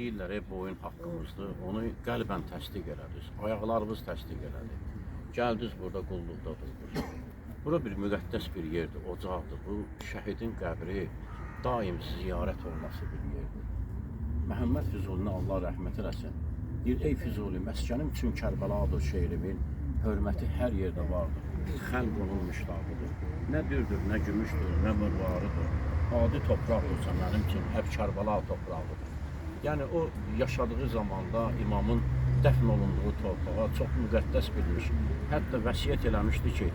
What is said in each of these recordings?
Deyirlər, bu oyun haqqımızdır. Onu qəlbən təsdiq elədiniz. Ayaqlarınız təsdiq elədi. Gəldiniz burada qulluqda durdunuz. Bura bir müqəddəs bir yerdir, ocaqdır. Bu şəhidin qəbri daim ziyarət olunası bir yerdir. Məhəmməd Füzulini Allah rəhmət eləsin. Deyir, ey Füzuli, məskənim üçün Kərbəladır şeirimin hörməti hər yerdə vardır. Xalq onun müştaqıdır. Nə dürdür, nə gümüşdür, nə mürvarıdır. Adi torpaqdırsa mənim üçün hep Kərbəla torpağıdır. Yəni o yaşadığı zamanda imamın dəfn olunduğu torpağa çox müqəddəs bilmiş. Hətta vəsiyyət eləmişdi ki,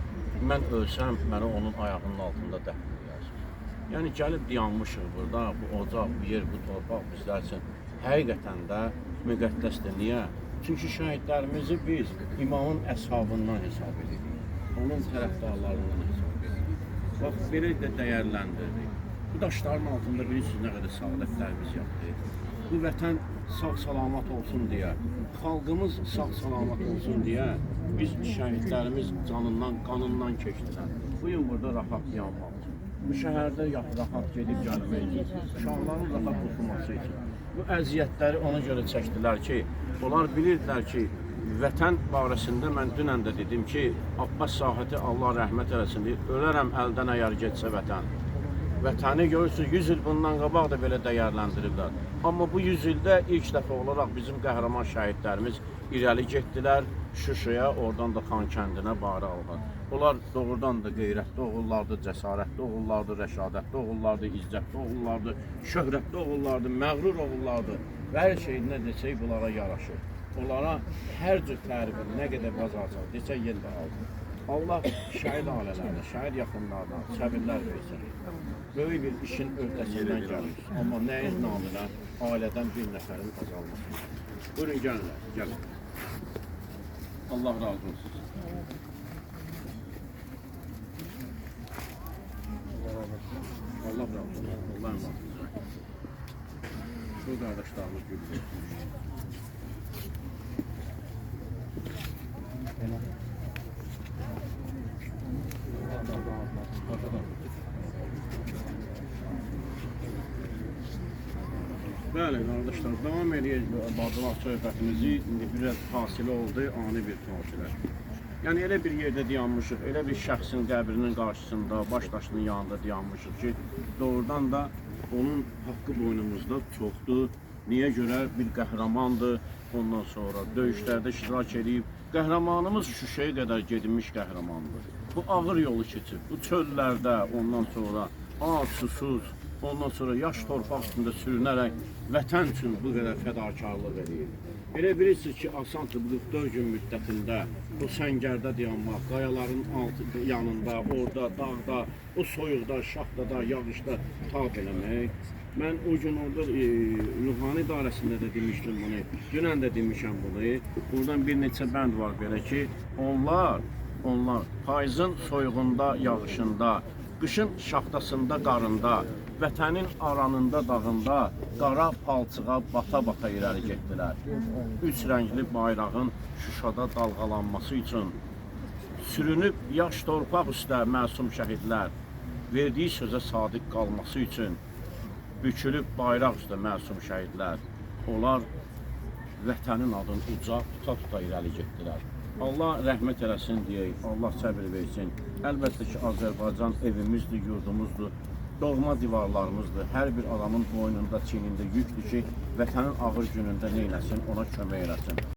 mən ölsəm məni onun ayağının altında dəfn eləyəsiniz. Yəni gəlib dayanmışıq burada, bu ocaq, bu yer, bu torpaq bizlər üçün həqiqətən də müqəddəsdir. Niyə? Çünki şəhidlərimizi biz imamın əshabından hesab edirik. Onun tərəfdarlarından hesab edirik. Bax, belə də dəyərləndiririk. Bu daşların altında bilirsiniz nə qədər saadətlərimiz yatdı. Bu vətən sağ-salamat olsun deyə, xalqımız sağ-salamat olsun deyə biz şəhidlərimiz canından, qanından keçdilər. Bu gün burada rahat dayanmaq üçün, bu şəhərdə rahat gedib gəlmək üçün, uşaqların rahat oxuması üçün. Bu əziyyətləri ona görə çəkdilər ki, onlar bilirdilər ki, vətən barəsində mən dünən də dedim ki, Abbas Sahəti Allah rəhmət eləsin deyir, ölərəm əldən əgər getsə vətən. Vətəni görürsünüz 100 il bundan qabaq da belə dəyərləndiriblər. Amma bu 100 ildə ilk dəfə olaraq bizim qəhrəman şəhidlərimiz irəli getdilər Şuşaya, oradan da Xankəndinə bayraq aldılar. Onlar doğrudan da qeyrətli oğullardı, cəsarətli oğullardı, rəşadətli oğullardı, izzətli oğullardı, şöhrətli oğullardı, məğrur oğullardı. Və hər şey nə desək bunlara yaraşır. Onlara hər cür tərifi nə qədər bacarsaq desək yenə də azdır. Allah şəhid ailələrinə, şəhid yaxınlarına səbirlər versin. Böyük bir işin öhdəsindən gəlir. Amma nəyin naminə ailədən bir nəfərin azalması. Buyurun gəlin, gəlin. Allah razı olsun. Allah razı olsun. Allah razı olsun. Şu qardaşlarımız gül versin. Bəli, qardaşlar, davam edək bacılar söhbətimizi. İndi biraz fasilə oldu, ani bir fasilə. Yəni elə bir yerdə dayanmışıq, elə bir şəxsin qəbrinin qarşısında, baş daşının yanında dayanmışıq ki, doğrudan da onun haqqı boynumuzda çoxdur. Niyə görə bir qəhrəmandır, ondan sonra döyüşlərdə iştirak edib. Qəhrəmanımız Şuşaya qədər gedilmiş qəhrəmandır. Bu ağır yolu keçib, bu çöllərdə ondan sonra ac, susuz, ondan sonra yaş torpaq üstündə sürünərək vətən üçün bu qədər fədakarlıq eləyir. Elə bilirsiniz ki, asandır bu 44 gün müddətində o səngərdə dayanmaq, qayaların altı yanında, orada, dağda, o soyuqda, şaxtada, yağışda tab eləmək. Mən o gün orada Ruhani idarəsində də demişdim bunu, dünən də demişəm bunu. Buradan bir neçə bənd var belə ki, onlar payızın soyuğunda, yağışında, qışın şaxtasında, qarında, vətənin aranında, dağında qara palçığa bata-bata irəli getdilər. Üç rəngli bayrağın Şuşada dalğalanması üçün sürünüb yaş torpaq üstə məsum şəhidlər verdiyi sözə sadiq qalması üçün bükülüb bayraq üstə məsum şəhidlər. Onlar vətənin adını uca tuta-tuta irəli getdilər. Allah rəhmət eləsin deyək, Allah səbir versin. Əlbəttə ki, Azərbaycan evimizdir, yurdumuzdur, doğma divarlarımızdır. Hər bir adamın boynunda, çiynində yükdür ki, vətənin ağır günündə nə eləsin, ona kömək eləsin.